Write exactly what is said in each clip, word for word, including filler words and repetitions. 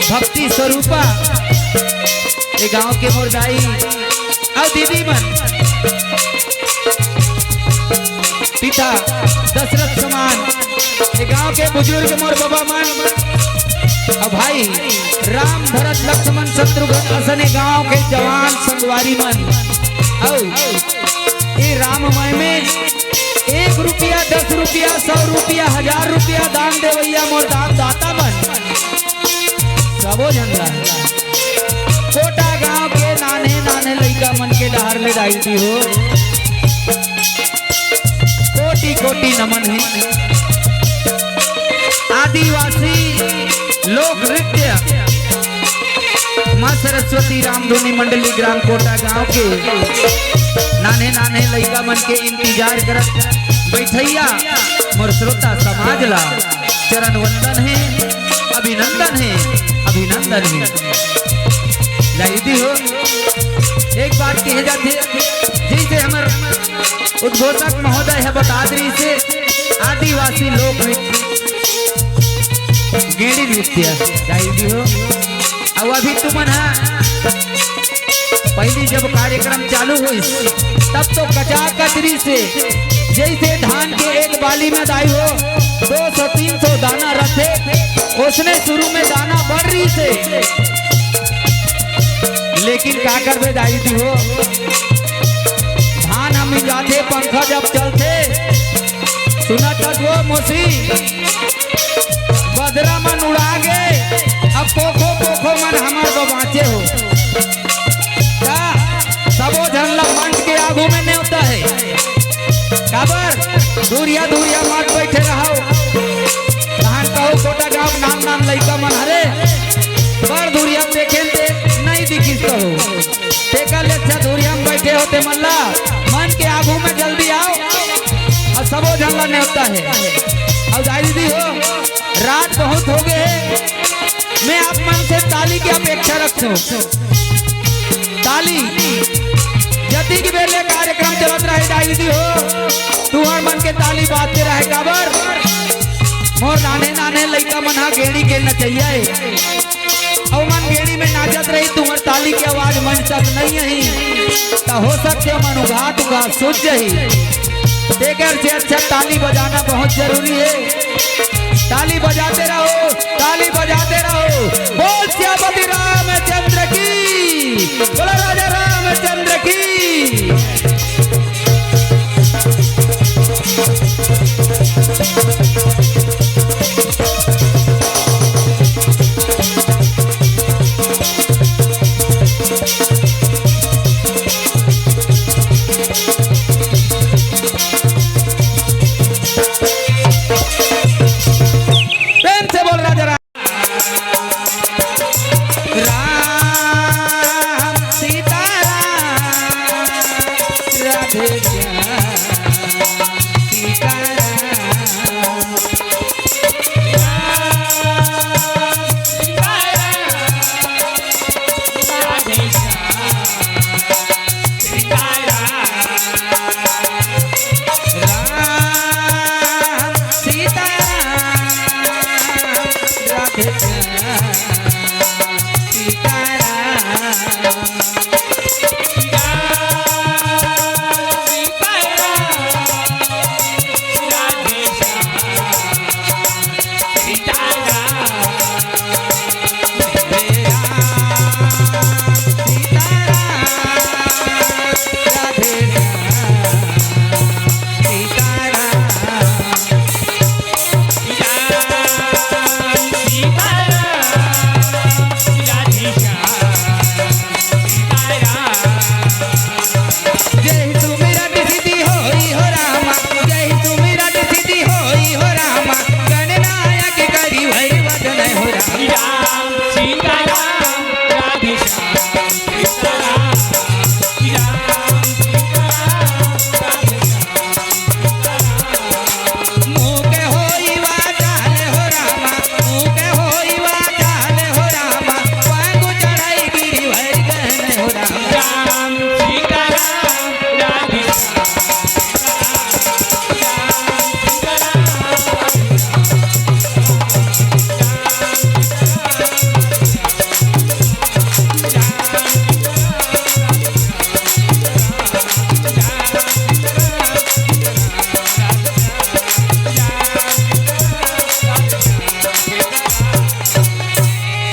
भक्ति स्वरूपा, ए गांव के मोर दाई अउ दीदी मन, पिता दशरथ समान, ए गांव के बुजुर्ग मोर बबा मन, अउ भाई राम भरत लक्ष्मण शत्रुघ्न असन ए गांव के जवान संगवारी मन, अउ ए राममय में एक रुपया, दस रुपया, सौ रुपया, हजार रुपया दान देवइया मोर दान दाता मन, सबो झन ला कोटा गांव के नान्हे नान्हे लइका मन के डहर ले दाई जी हो, कोटि कोटि नमन हे। आदिवासी लोक नृत्य माँ सरस्वती रामधुनी मंडली ग्राम कोटा गांव के नान्हे नान्हे लइका मन के इंतजार करत बइठइया मोर श्रोता समाज ला चरण वंदन हे, अभिनंदन हे, अभिनंदन हे। दाई जी हो, एक बात कहे जाथे, जइसे हमर उद्घोषक महोदय ह बतात रहिसे, आदिवासी लोक नृत्य, गेड़ी नृत्य, दाई जी हो। अउ अभी तुमन ह, पहिली जब कार्यक्रम चालू होइस, तब तो कचाकच रहिसे, जइसे धान के एक बाली में दाई हो, दो सौ तीन सौ दाना रथे, ओसने शुरू में दाना बढ़ रहिसे। लेकिन का करबे दाई जी हो, धान ह मिंजाथे, पंखा जब चलथे, सुनत हस वो मोसी, बदरा मन उड़ा गे, अब पोखो पोखो मन हमर बर बाँचे हो। त सबो झन ला मंच के आगू में नेवता हे। काबर? दूरिया दूरिया मत बइठे रहव। तहन कहू कोटा गाँव नान नान लइका मन हरे, बड़ दूरिया देखेन ते नइ दिखिस कहू। तेकर ले अच्छा दूरिया में बइठे हो ते मन ला, मंच के आगू में जल्दी आव। अउ सबो झन ला नेवता हे। अउ दाई दीदी हो, रात बहुत हो गे हे, मैं आप मन से ताली के अपेक्षा रखथों। ताली, जतिक बेर ले कार्यक्रम चलत रहे दाई दीदी हो, तुँहर मन के ताली बाजते रहे। काबर? मोर नान्हे नान्हे लइका मन ह गेड़ी के नचइया हे। अउ मन गेड़ी में नाचत रही, तुँहर ताली के आवाज मंच तक नइ आही, त हो सकथे मन उघात उघात सूत जाही। तेकर से अच्छा ताली बजाना बहुत जरूरी हे। ताली बजाते रहो, ताली बजाते रहो। बोल सियापति रामचंद्र की, बोलो राजा रामचंद्र की। प्रेम से बोल राजा राम। राम सीताराम, राधे श्याम सीताराम।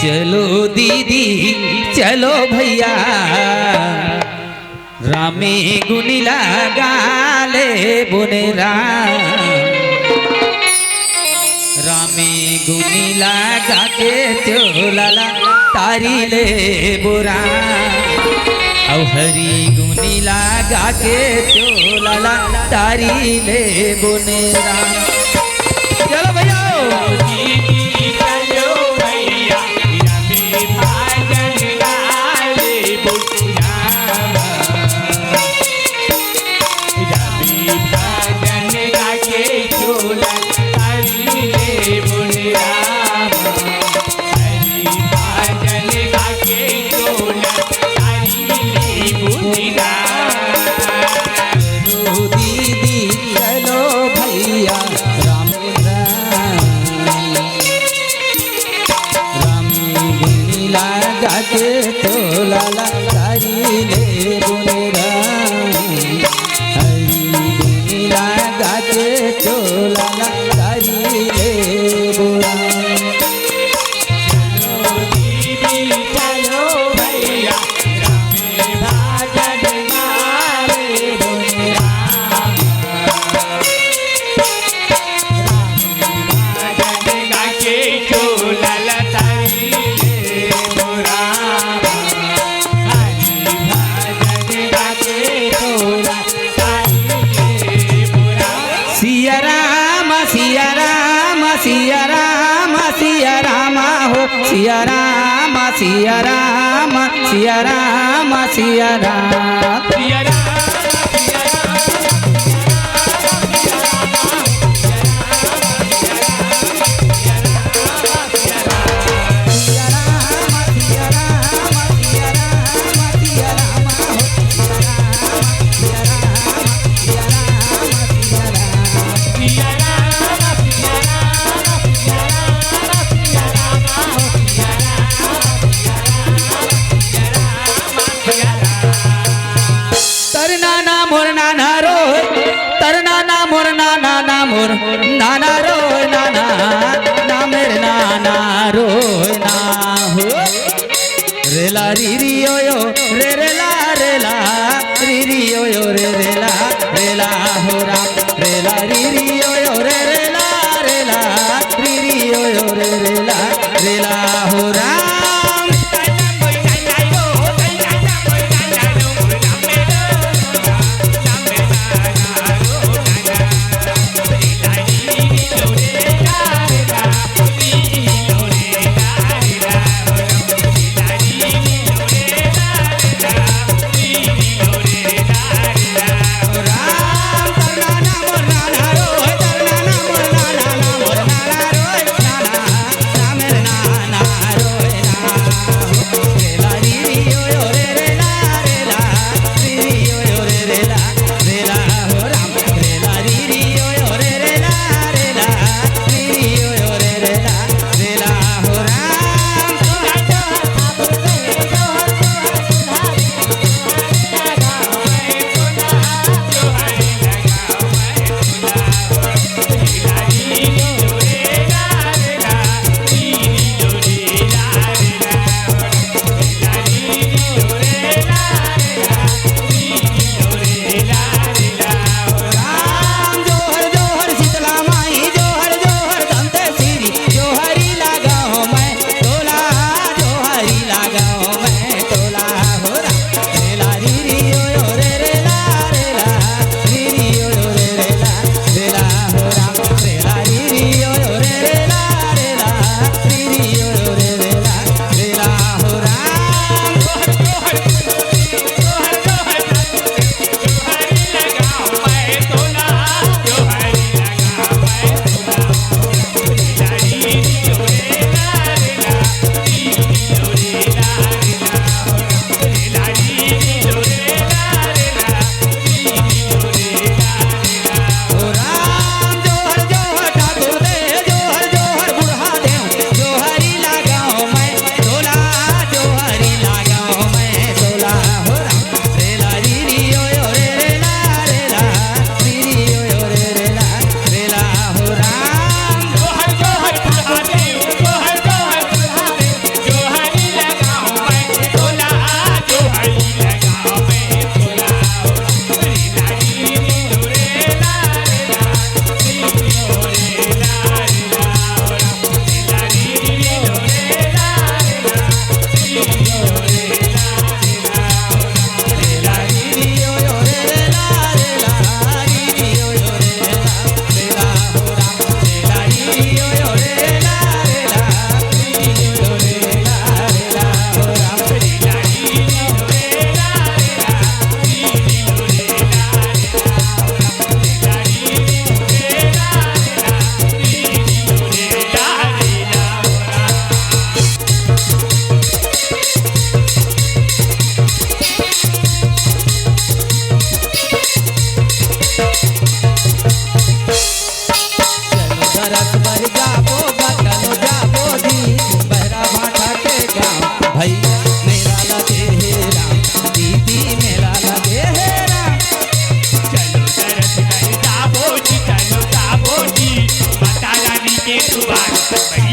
चलो दीदी, चलो भैया, रामे गुनी लगा ले बोने राम। रामे गुनी लगा के चोला ला तारी ले बोरा। अउ हरी गुनी लगा के चोला ला तारी ले बोने राम। चलो भैया। चलो दीदी, चलो भैया, राम राम। राम गुनी लगा के चोला ला तारी ले बोने राम। हरी गुनी लगा के चोला ला तारी ले बोरा। सिया राम, सिया राम, सिया राम, सिया राम हो। सिया राम, सिया राम, सिया राम, सिया राम। तर नाना मोर नाना रो, तर नाना मोर नाना ना मोर नाना रो नाना, ना मेरे नाना रो ना हो। रेला री री ओ यो, रे रेला रेला, री री ओ यो, रे रेला रेला हो राम। रेला री री ओ यो, रे रेला रेला, री री ओ यो, रे रेला रेला हो राम।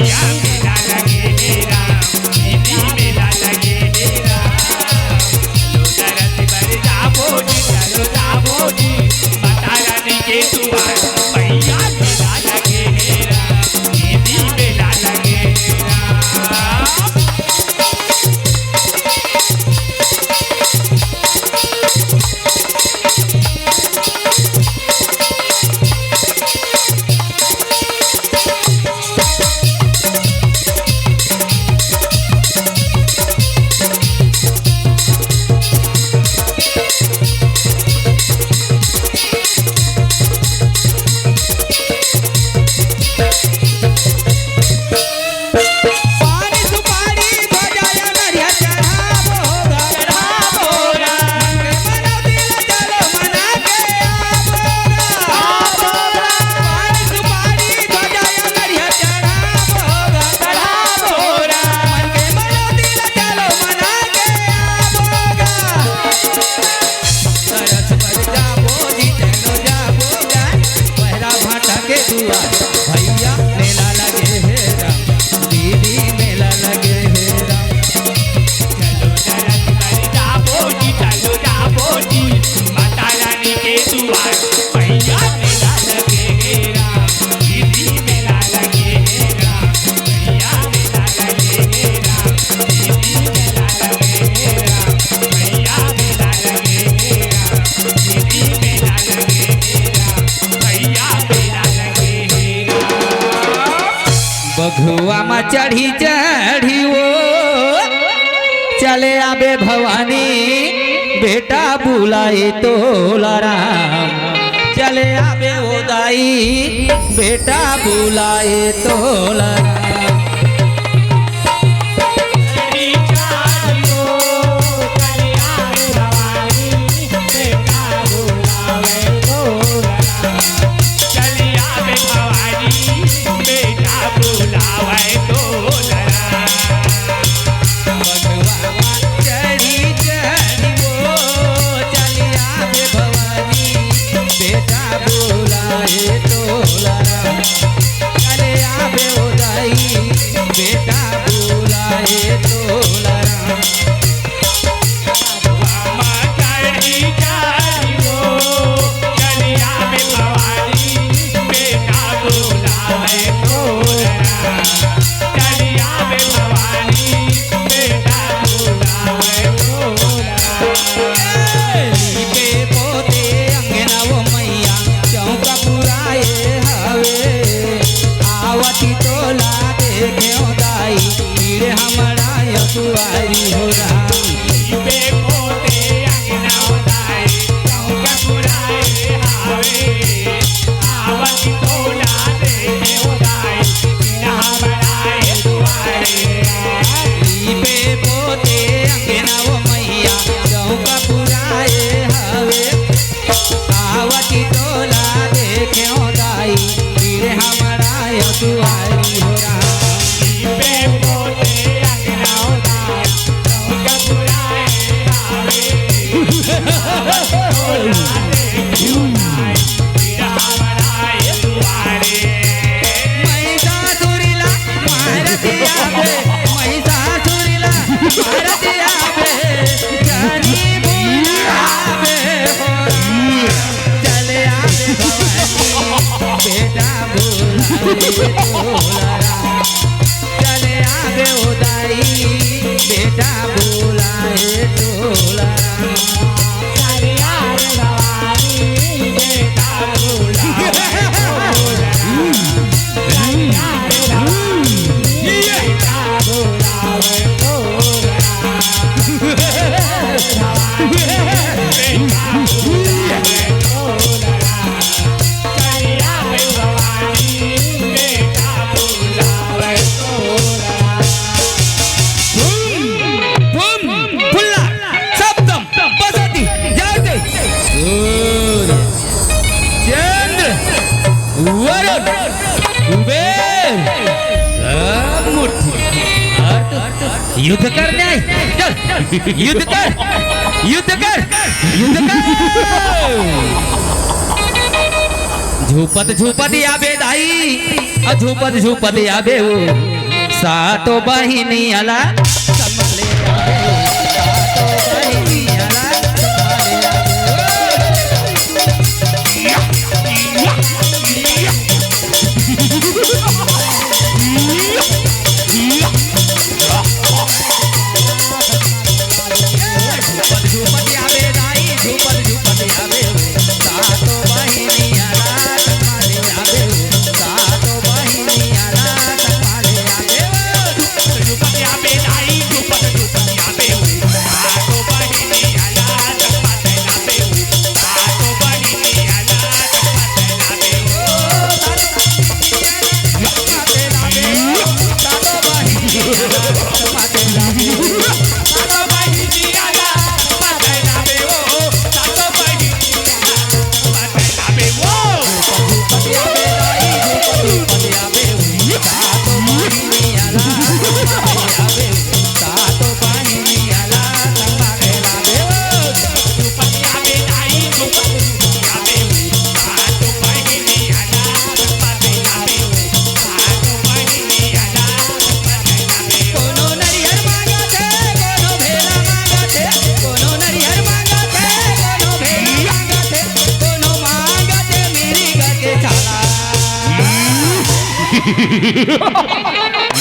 मेला लगे हे राम, दीदी मेला लगे हे राम। चलो दरस बर जाबो जी, चलो जाबो जी, माता रानी के दुआर। भैया मेला लगे हे राम, दीदी मेला लगे हे राम। पानी सुपारी ध्वजा या नरिया चढ़ाबो गा। चढ़ाबो गा। मन के मनौती ला चलो मना के आबो गा। आबो गा। पानी सुपारी ध्वजा या नरिया चढ़ाबो गा। चढ़ाबो गा। मन के मनौती ला चलो मना के आबो गा। तरस बर जाबो जी, चलो जाबो गा, बहरा भाटा के दुआर। भैया मेला लगे हे राम, दीदी मेला लगे हे राम। चलो तरस बर जाबो जी, चलो जाबो जी, माता रानी के दुआर। भैया मेला लगे हे राम, दीदी मेला लगे हे राम। बघवा म चढ़ी चढ़ी ओ चले आबे भवानी, बेटा बुलाए तोला राम। चले आबे ओ दाई, बेटा बुलाए तोला राम। चले आबे ओ दाई, बेटा बुलाए तोला राम। लीपे पोते अंगना वो मैया, चौका पुराए हवे। आवती तोला देखे ओ दाई, पीड़े हमरा अखबारी हो राम। लीपे पोते अंगना वो दाई, चौका पुराए हवे। आवती तोला देखे ओ दाई, पीड़े हमरा अखबारी। लीपे पोते अंगना वो मैया, चौका पुराए हवे। आवती तोला देखे ओ दाई, पीड़े हमरा अखबारी हो राम। लीपे पोते अंगना ओ दाई, चौका पुराए हवे। महिषासुर ला मारत आबे, महिषासुर ला मारत आबे, जानी बुलाबे हो। चले आबे भवानी, बेटा बुलाए तोला राम। चले आबे ओ दाई, बेटा बुलाए तोला राम। चले आबे भवानी, बेटा बुलाए तोला राम। चले आबे भवानी, बेटा बुलाए तोला राम। भवानी, बेटा बुलाए तोला राम। बूम, फुल्ला, सप्तम, बसंती, जाते। सूर्य, चंद्र, वरुण, कुबेर, सब मुट्ठी। और तू युद्ध करने आए? चल, युद्ध कर, युद्ध कर, युद्ध कर। झूपत झूपत आबे दाई, अउ झूपत झूपत आबे ओ, सातो बहिनी अला संभाले आबे ओ, सातो बहिनी अला संभाले आबे ओ।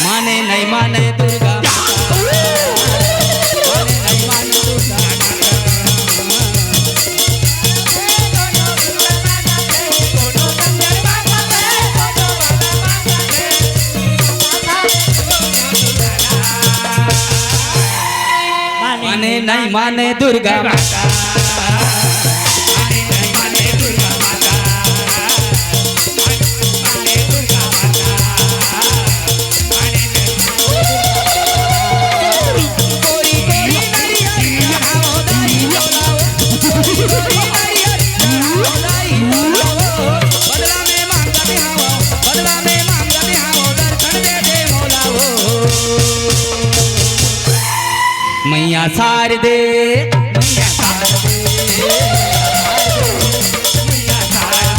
माने नहीं माने दुर्गा माता। माने नहीं माने दुर्गा माता। माने नहीं माने दुर्गा माता। मैया शारदे, मैया शारदे, मैया शारदे,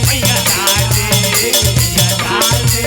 मैया शारदे, मैया शारदे।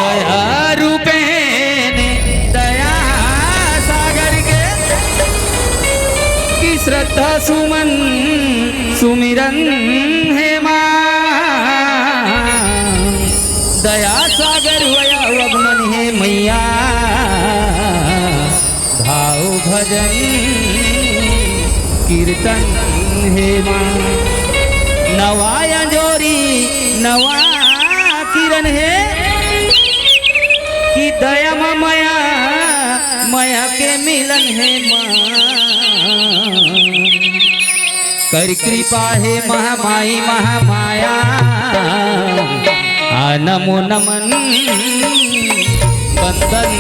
दया रूपेण दया सागर के, कि श्रद्धा सुमन सुमिरन हे माँ। दया सागर वया अवगुणन हे मैया, भाव भजन कीर्तन हे माँ। नवा अंजोरी नवा किरण हे, कि दया म मया, मया के मिलन हे माँ। कर कृपा हे महामाई महामाया, आ नमो नमन बंदन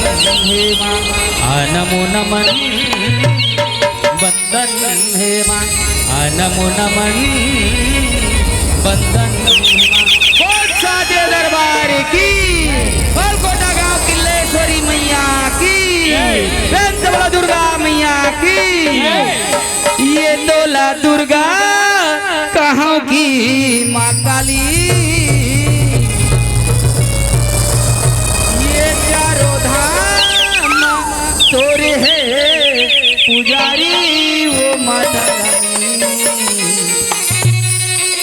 हे माँ, आ नमो नमन बंदन हे माँ, आ नमो नमन बंदन हे माँ। बोल साचे दरबार की, बोल कोटा गांव किल्लेश्वरी मैया की, प्रेम से बोलो दुर्गा मैया की। ये तोला दुर्गा कहाँ की माँ काली, ये चारों धाम तोरे हे पुजारी वो माता रानी।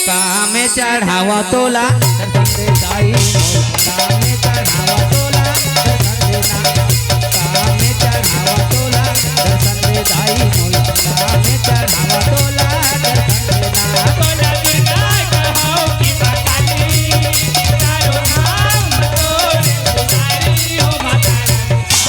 काम चढ़ावा तोला दर्शन दे दाई मोला, काम चढ़ावा तोला दर्शन दे ना। काम चढ़ावा तोला दर्शन दे दाई मोला, काम चढ़ावा तोला दर्शन दे ना। बोला दुर्गा कहो कि माँ काली, चारों धाम तोरे पुजारी हो माता रानी।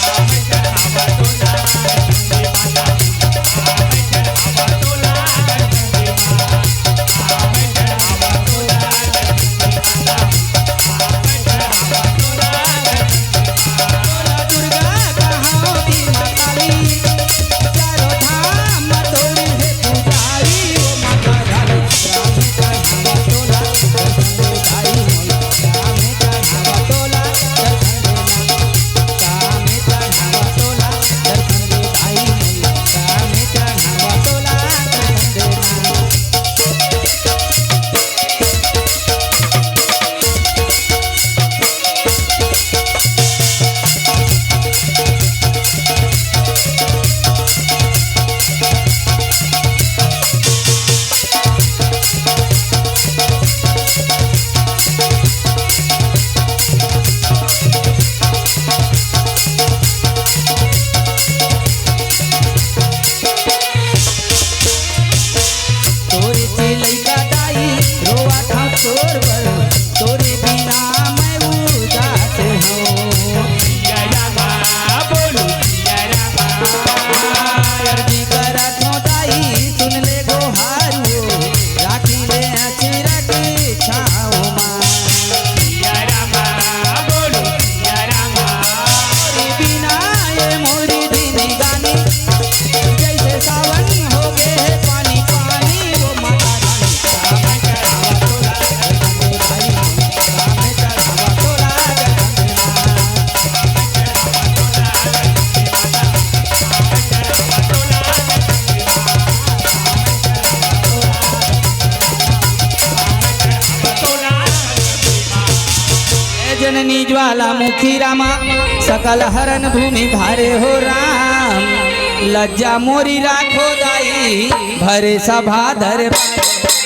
ज्वालामुखी रामा, सकल हरन भूमि भारे हो राम। लज्जा मोरी राखो दाई, भरे सभा दरबार।